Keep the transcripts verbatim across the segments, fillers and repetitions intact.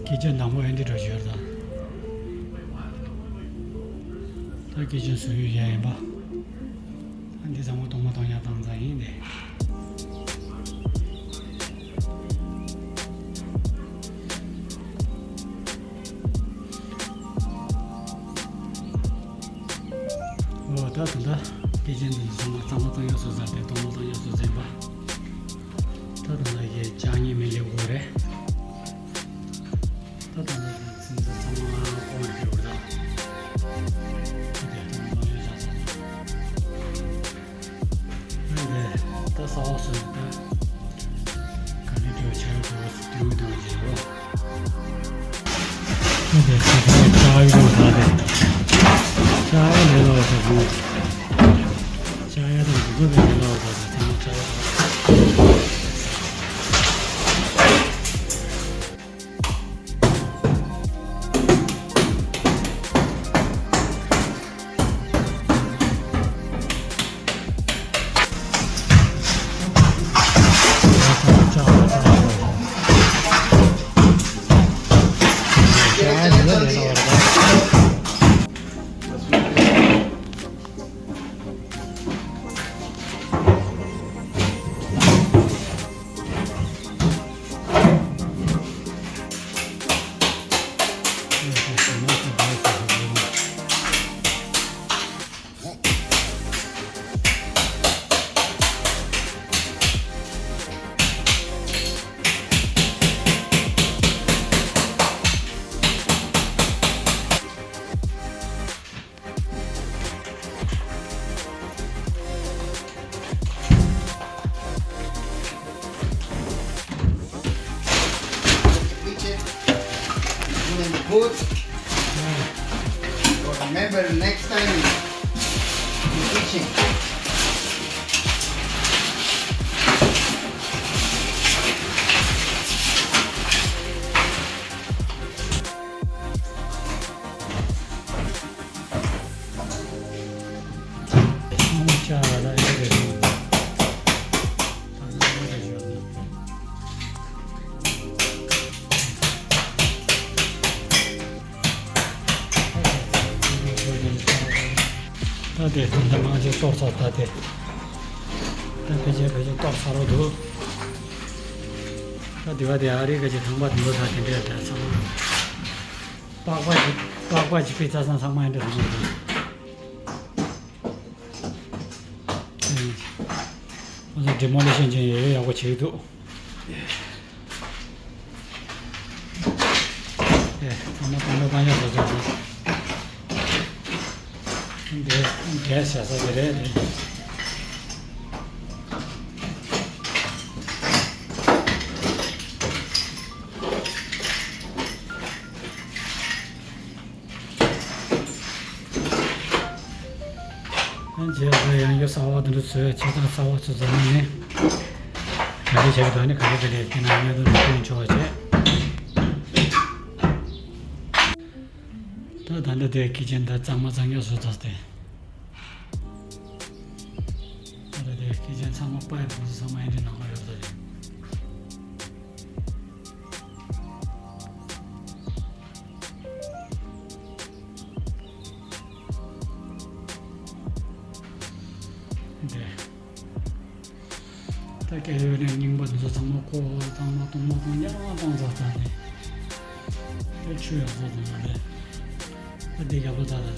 ཀི་ཅན་དང་པོ་ཨེ་འདི་འདྲ་ཞིག་ཡོད་རེད་ད། ད་ཀི་ཅན་བཟོ་ཡུལ་གཞན་ཡིན་པ། ཨ་འདི་ཚང་མ་གཏོར་མ་གཏོང་ཡག་སྟངས་ཙམ་ཡིན་ཏེ། འོ་ད་ད་ད་ཀི་ཅན་འདི་ཚང་མ་གཙང་མ་གཙང་ཡག་བཟོས་ཚར་ཏེ་གཏོར་མ་གཏོང་ཡག་བཟོས་ཚར་ཡིན་པ། ད་ད་ད་ཡི་ལྕགས་ཉི་མ་སླེབས་དགོས་རེད། ད་ད་ད་ད་ཚིག་འཛིན་ཚང་མ་ཁོང་ལ་ཕེབས་པ་དང་། ད་དེ་ད་མ་ཡོད་ཆགས་སོང་། ཨ་ནི་ད་གསར་པ་བཟོས་ནས་ད་ག་ནས་འགྲོ་བྱ་རུ་འགྲོ་སུ་སྟོན་གི་འདུག་ཅེས་རོ། ཨ་ནི་ད་དེ་ད་ལྕགས་ཡོད་ད་དེ་ལྕགས་ཡོད་ལས་ལོག་ད་དེ་ལྕགས་ཡོད་དང་འདི་ཚོ་ལས་ལོག་ད་དེ་ཚང་མ་ལྕགས་ཡོད། Kitchen, doing good. But remember, next time in the kitchen. ད་དེ་ད་ང་ཚོས་གཏོར་ཚར། ད་དེ་ད་ཕལ་ཆེར་ཕལ་ཆེར་གཏོར་ཚར་རོ་འདུག་ད་དེ་བ་དེ་ཨ་རི་ག་ཅིག་ཐང་པ་དེ་འདུག་ད་དེ་འདྲས་ད་ཚང་མ་པགས་པ་ཅིག་པགས་པ་ཅིག་པའི་རྩྭ་ཚང་ཚང་མ་ཡིན་འདྲ་ཟེར་གྱི་འདུག་ཁོ་ཚོ་ཌི་མོ་ལི་ཤན་བྱས་ཡོད། ཡག་པོ་བྱེད་ཀྱི་འདུག་ཨེ། ཚང་མ་གཏོར་མ་གཏོང་ཡག་བཟོ་ཚར་འདུག་འདི་འདི་བྱ་ས་དེ་རེད་དེ། རྗེས་ལ་ཡང་ཡོ་གསར་པ་འདི་འདྲ་བཟོས། ཆ་ཚང་གསར་པ་ཚོ་བཟོས་ནས་ནི། ག་རེ་བྱས་འདུག་ནི་ག་རེ་དེ་ལས་དེ་ན་གནད་དོན་སྐྱོན་ཆོག་བྱས། ད་ད་འདི་དེ་ཀི་ཅན་ད་གཙང་མ་གཙང་རྐྱང་བཟོས་ཚར་ཏེ། ད་ད་དེ་ཀི་ཅན་ཚང་མ་པའི་བུ་ཚང་མ་ཨེ་འདྲ་ནང་ལ་ཡོད་ས་རེད། འདི། ད་སྐྱ་ཡོད་ནས་རྙིང་པ་འདི་ཚོ་ཚང་མ་བཀོག་ཚང་མ་གཏོར་མ་གཏོང་ཡག་གཏོང་ཚར་ཚར་ནས། ད་ཆུ་ཡག་ཚོ་གཏོང་ཡག་རེད། ད་འདི་རྒྱབ་ལོ་ད་ད།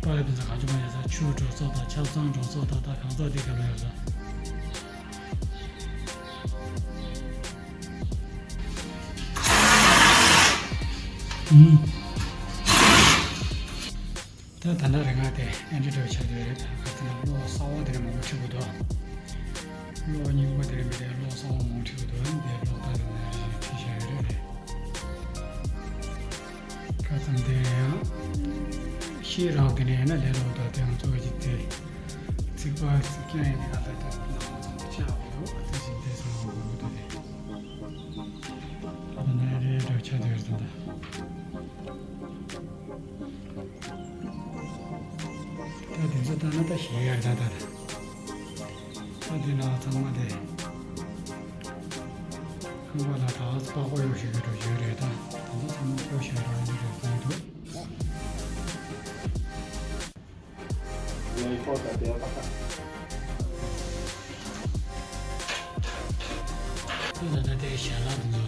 པ་ཡ་འདི་ཚོ་གང་བྱུང་མ་ཡག་ཚ་ཆུ་འགྲོ་ཚོ་ད་ཆབ་གསང་འགྲོ་ཚོ་ད་ད་གང་ཚ་འདི་རྒྱབ་ལོ་ཡག་ཚ། ད་ད་ལྟ་རེ་ང་དེ་ཨེ་འདྲ་འདྲ་བ་ཆགས་བསྡད་རེད། ད་ག་ཚོད་ན་གློག་གསར་པ་དེ་རེད་མང་པོ་ཁྲིད་དགོས་འདུག་གློག་རྙིང་པ་དེ་རེད་མི་དེ་གློག་གསར་པ་མང་པོ་ཁྲིད་དགོས་འདུག་འདི་གློག་ད་དེ་ན་རེ་ཁྲིད་བྱ་ཡོད་རེད་རེད། ག་ཚོད་དེ་ཡང་ཤེས་རག་དེ་ནས་ཡིན་ན་ལས་སླ་པོ་འདུག་དེ་ཡང་གཙོ་བོ་གཅིག་དེ་ཚིག་པ་ཚིག་རྐྱང་ཡིན་དེ་ག་ད་ད་ནང་ཚང་མ་ཆགས་དགོས་འདུག་དེ་བཞིན་དེ་ཚང་མ་དགོས་འདུག་དེ། ད་ན་རེ་འདྲ་ཆགས་བསྡད་ཡོད་རེད་ད། ད་དེ་ཚོ་ལྟ་ན་ད་ཞེ་ཡག་ད་ད་ད། ད་དེ་ན་ཚང་མ་དེ། ལ་ད་ཨ་ཙི་པགས་པ་གཡོག་ཤེས་ཀྱི་འགྲོ་རྒྱུ་རེད་ད། ད་ལྟ་ཚང་མ་གཡོག་ཤེས་རང་ཡིན་རེད་གསུངས་འདུག་ད་ལྟ་དེ་ཞལ་ལག་འདི་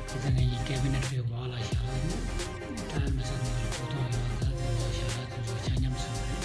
ཚོ་ཁ་སང་ངེད་གཉིས་ཀེ་བི་ནེ་ཊི་གི་འོག་ལ་ཞལ་ལག་འདི་ཏྲ་མི་ས་འདི་ཚོ་ལ་གོ་རྟོགས་ཡོད་པ་ད་འདི་ཚོ་ཞལ་ལག་འདི་ཚོ་ཆ་མཉམ་བཟོས་པ་རེད།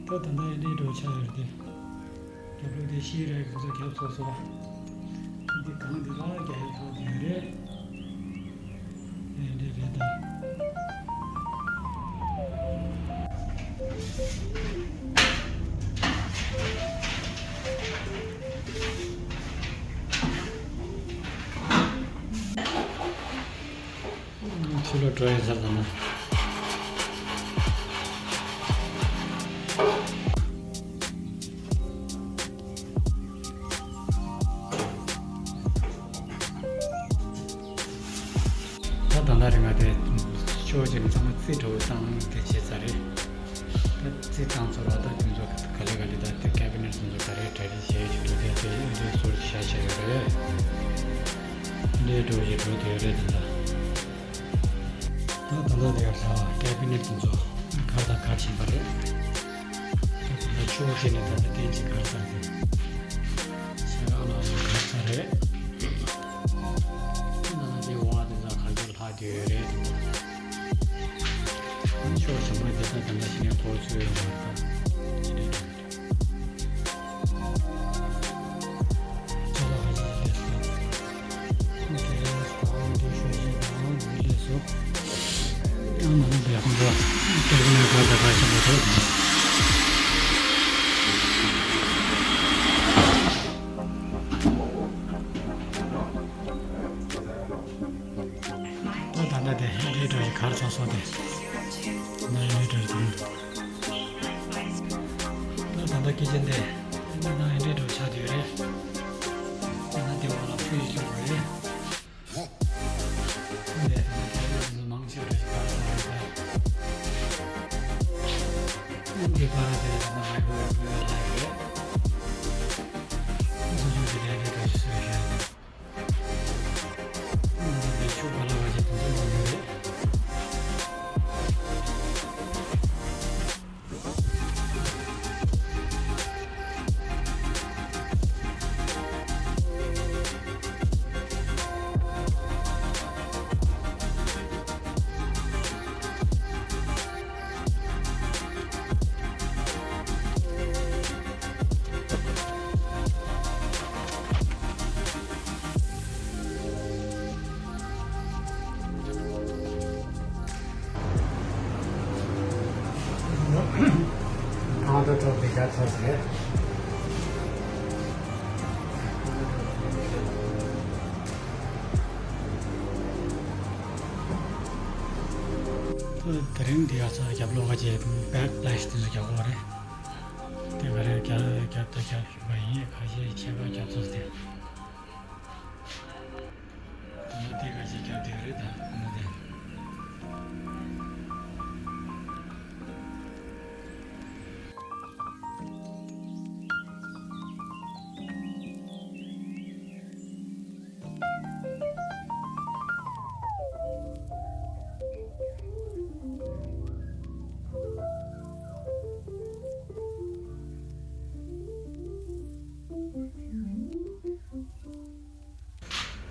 ད་ད་ལྟ་ཡིན་འདྲའི་འགྲོ་ཆགས་ཡོད་དེ། རྒྱབ་ལོགས་དེ་ཤེས་རེད་ཁོང་ཚོ་རྒྱབ་སོ་སོ། འདི་གང་འདི་ལ་རྒྱ་ཡིག་ཁག་དེ་ཡོད་རེད། ཡིན་འདྲའི་རེད་ད། ཕྱི་ལོགས་འགྲོ་ཡིན་ས་དང་ན། ད་ད་ལྟ་རིང་ང་དེ་ཕྱོགས་གཅིག་ནས་ཚང་མ་རྩིས་འགྲོ་བའི་སྟངས་དེ་བྱས་ཚར་རེད། ད་རྩིས་བཏང་ཚར་བ་ད་དེ་ཚོ་ག་ལེ་ག་ལེ་ད་དེ་ཀེ་བི་ནེ་ཊི་དེ་ཚོ་ག་རེ་གྲ་སྒྲིག་བྱས་ཡོད་ཞུ་དུས་དེ་དེ་འདྲའི་ཟུར་བཞག་བཞག་ཡོད་རེད། འདྲའི་འགྲོ་བཞིན་འགྲོ་དེ་རེད་དེ་འདྲ། ད་ད་ལྟ་དེ་ཡར་ལ་ཀེ་བི་ནེ་ཊི་དེ་ཚོ་གར་དང་གར་བྱིན་པ་རེད། ད་ད་ལྟ་ཕྱོགས་བཞི་ནས་ད་ལྟ་ཏན་ཅིག་གར་ཚར་ཏེ། ཤ་ཁང་ལ་གར་ཚར་རེད། ད་ལྟ་དེ་འོག་དེ་ཚོ་གར་ཚར་ལྷག་དེ་ཡོད་རེད། ཕྱོགས་བཞི་མ་དེ་ད་ད་ལྟ་ཤི་ནས་འཁོར་ཚུད་ཡོད་མ་རེད་ད། ཅི་འདྲ་འདྲ། ད་ད་ལྟ་དེ་ཨེ་འདྲའི་འགྲོ་ཡི་གར་ཚོགས་སོ་དེ། ད་ཨེ་འདྲའི་འགྲོ་ཡི་གར། ད་ད་ལྟ་ཀི་ཅན་དེ། ད་ཨེ་འདྲའི་འགྲོ་ཆགས་དེ་རེད། ད་ད་དེ་འོག་ལ་ཕུ་ཡི་ལུག་རེད། ད་དེ་ད་ད་དེ་མང་ཆེ་བ་ཞིག་གར་ཚོགས་རེད་ད། ད་དེ་གར་དེ་ད་ད་མའི་ཀོ་ཝེབ་ལ་ཡོད་རེད། ད་ད་དེ་ཨེ་འདྲའི་འགྲོ་ཞིག་བཟོས་ཤག་ཁང་དུ་གྲོགས་དེ་ག་ཚོད་རེད། དེ་རིང་འདི་ཡ་ཚོ་རྒྱབ་ལོགས་ཀྱི་བེག་ཕ་ལེ་ཤི་དེ་ཚོ་རྒྱག་དགོས་རེད། དེ་ག་རེ་རྒྱབ་རྒྱབ་དང་རྒྱབ་བཞིན་པ་ཡིན། ཁ་ཤས་ཕྱེད་ཀ་རྒྱབ་ཚོད་དེ། དེ་ནས་དེ་ག་ཞིག་རྒྱབ་དེ་རེད་ད། དེ་ནས་དེ།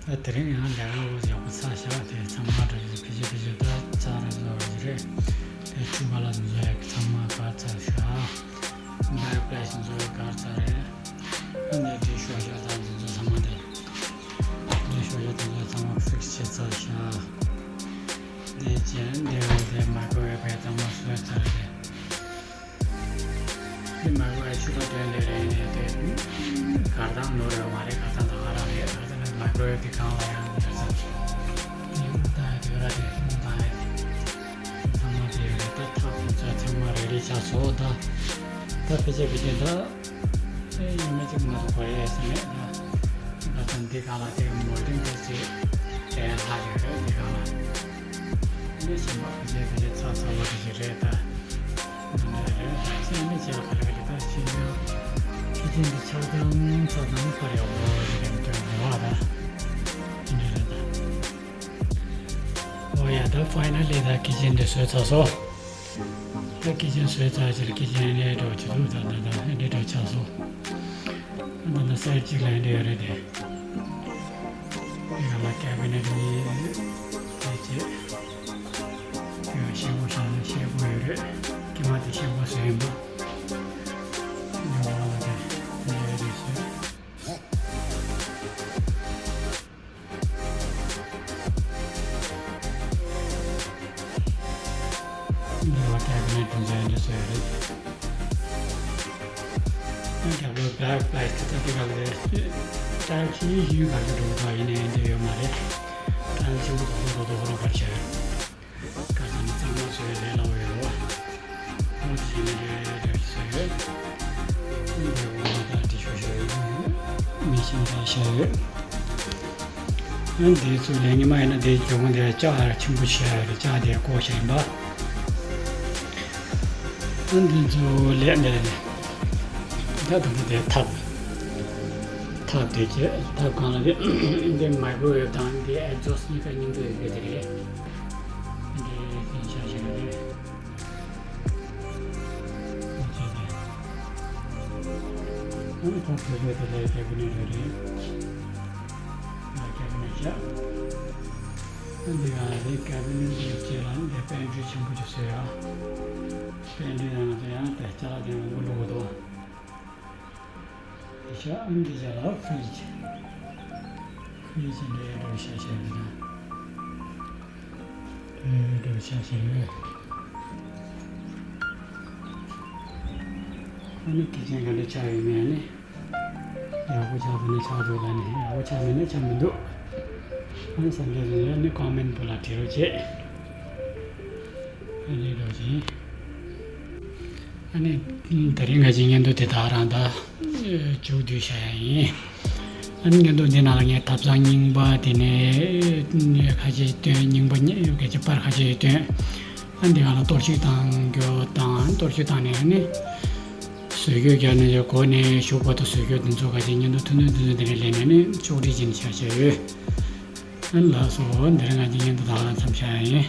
ད་དེ་རིང་ཡང་ལས་ཀ་ཡག་པོ་ཚར་ཤག་དེ་ཚང་མ་འདྲ་ཡོད། ཕལ་ཆེར་ཕལ་ཆེར་ད་ཚར་ར་བཟོ་བ་ཞིག་རེད། དེ་ཆུ་ཁ་ལག་དེ་ཚོ་ཡག་ཚང་མ་ག་ཚར་ཤག་བེག་པི་ལེ་སི་དེ་ཚོ་ག་ཚར་རེད། ཨ་ནི་དེ་ཤོག་བྱ་དང་དེ་ཚོ་ཚང་མ་དེ། དེ་ཤོག་བྱ་དེ་ཚོ་ཚང་མ་ཕིག་སི་བྱས་ཚར་ཤག་དེ་རྗེས་དེ་བས་དེ་མའི་ཀོ་ཝེབ་དེ་ཚང་མ་བཟོས་ཚར་རེད། དེ་མའི་ཀོ་ཝེབ་ཆུ་ཚོད་བདུན་ལས་རེད་ནས་དེ་གར་ཐང་ནོར་ཡོད་མ་རེད། གར་ཐང་ད་ག་རང་རེད། གར་ཐང་ནས་མའི་ཀོ་ཝེབ་དེ་གང་ལ་ཡང་ཡོད་ས་དེ་ད་དེ་ར་དེ་ད་ཚང་མ་དེ་ཡོད་རེད། ད་ཐག་དེ་ཚོ་ཚང་མ་རེ་རེ་བྱས་སོ། ད་ད་ཕལ་ཆེར་ཕལ་ཆེར་ད། ཨེ་ཡིན་མ་གཅིག་མ་གཏོགས་གོ་ཡས་ཟེར་མེད་ད། ད་ལྟ་འདི་ག་ལ་དེ་མོ་ཏིང་དེ་ཚེ་དེ་ལྷག་ཡོད་རེད། འདི་ག་ལ་འདི་ཞིམ་པ་ཕལ་ཆེར་ཕལ་ཆེར་ཚ་ཚ་བོ་དེ་ཞིག་རེད་ད། འདི་རེད་ད་ཚེ་འདི་ཆེ་ལ་ག་ལ་ག་ལ་ད་ཕྱི་ཡོད་ཁི་ཅན་འདི་ཆགས་སྡང་ཚ་སྡང་པར་ཡོད་པོ་ཞིག་རེད། འདི་འདྲ་བ་ད་འདི་འདྲ་རེད་ད། ཨོ་ཡ་ད་ཕའི་ནལ་ལི་ད་ཁི་ཅན་འདི་བཟོས་ཚར་སོང་། ད་ཁི་ཅན་བཟོས་ཚར་ཕྱིར་ཁི་ཅན་ཨེ་འདྲ་བྱེད་འདུག་ད་ད་ད་ཨེ་འདྲ་འདྲ་ཆགས་སོང་། ད་ད་སའེ་ཌི་གཅིག་ལ་ཨེ་འདྲ་ཡོད་རེད་དེ། དེ་ག་ལ་ཀེ་བི་ནེ་ཊི་གཉིས་དེ་བྱས། དེ་ཡང་ཤེལ་སྒོ་བཞག་ན་ཤེལ་སྒོ་ཡོད་རེད། ཀྱེ་མ་དེ་ཤེལ་སྒོ་བཟོས་ཡིན་པ། དེ་འོག་ལ་དེ་དེ་ཡོད་རེད་བཟོས། འདི་བ་ཀེ་བི་ནེ་ཊི་འདྲ་འདྲ་བཟོས་རེད། རྒྱབ་ལོགས་བེག་པི་ལེ་སི་ཊིག་ད་དེ་ག་ལ་རེད། ཊའིལ་ཡིན་ག་ལ་འགྲོ་གི་འདུག་ཡིན་ནའི་འདི་ཡོད་མ་རེད། ཊའིལ་ཆེན་པོ་དོ་ཁོ་རོ་དོ་ཁོ་རོ་གར་བྱས་ཡོད། ག་ས་ནས་གཙང་མ་བཟོས་ལས་སླ་བོ་ཡོད་རེད་བ། ཨོ་དེ་ནས་རེ་རེ་བཟོས་ཡོད། འདི་འོ་མ་དང་དྲི་ཤོག་ཤོག་ཡོད། མེ་ཤིན་དང་བཞག་ཡོད། ཨ་འདི་ཚོ་ལས་ཉི་མ་ཡིན་ན་འདི་ཇོ་མོ་འདི་ལྕགས་ཆེན་པོ་བྱས་ཡོད་རེད། ལྕགས་དེ་བཀོག་བྱས་ཡིན་པ། ཨ་འདི་ཚོ་ལས་འདི་ལས་ད་ད་ད་དེ་ཐབ་ཐབ་དེ་བྱས་ཐབ་གང་ལ་དེ་འདི་མའི་ཀོ་ཝེབ་དང་འདི་ཨེག་ཛོ་སི་གཉིས་ཀ་མཉམ་དུ་ཡོད་པའི་དེ་རེད། འདི་ཡིན་ཤག་ཤག་རེད། ཨ་ནི་ད་བོད་པའི་དེ་ལ་ཀེ་བི་ནེ་ཊི་རེད། ཨ་ཀེ་བི་ནེ་ཊི་བཞག་ཨ་འདི་ག་རེད། ཀེ་བི་ནེ་ཊི་འདི་རྗེས་ལ་འདི་པེན་ཊི་རི་ཆེན་པོ་ཅིག་བཟོས་ཡ། པེན་ཊི་རི་ནང་དུ་ཡང་དེ་ཅ་ལག་དེ་མང་པོ་བླུགས་འདུག་དེ་ཤ་ཨ་འདི་ཅ་ལག་ཕི་རི་ཇི། ཕི་རི་ཇི་འདི་འདྲ་ཤ་ཤ་ཡིན་ན། འདི་འདྲ་ཤ་ཤ་ཡོད། ཨ་ནི་ཀི་ཅན་ག་འདྲ་ཆགས་ཡོད་མེད་ནི། ཡག་པོ་ཆགས་འདུག་ན་ཆགས་འདུག་ལ་ནི་ཡག་པོ་ཆགས་མེད་ན་ཆགས་མི་འདུག་ཨ་ནི་བསམ་གྱི་འདུག་ན་ནི་ཀོ་མེན་ཊི་པུ་ལ་བྲིས་རོགས་བྱེད། ཨ་ནི་འདྲ་བྱེད། ཨ་ནི་དེ་རིང་ང་ཅིག་བརྙན་ཐུང་དེ་དག་རང་ད་མཇུག་བསྡུས་བྱ་ཡ་ཡིན། ཨ་ནི་བརྙན་ཐུང་འདི་ནང་ལ་ངས་ཐབ་ཚང་རྙིང་པ་དེ་ནས་ཁ་ཤས་སྟོན། རྙིང་པ་ག་ཅིག་པར་ཁ་ཤས་སྟོན། ཨ་འདི་ག་ལ་གཏོར་བཤིག་བཏང་རྒྱུ་དང་གཏོར་བཤིག་བཏང་ནས་ཨ་ནི། བཟོས་བཀོད་རྒྱག་ནས་ཀྱི་སྒོ་ནས་ཞུགས་པ་དང་བཟོས་བཀོད་དེ་ཚོ་ག་ཅིག་བརྙན་ཐུང་ཐུང་ཐུང་ཐུང་དེ་འདྲ་ལེན་ནས་ནི་ཕྱོགས་སྒྲིག་བྱས་ནས་བཞག་བཞག་ཡོད། ཨ་ནི་ལགས་སོ། འདི་རིང་ང་ཅིག་བརྙན་ཐུང་དག་ལ་མཚམས་བཞག་ཡ་ཡིན།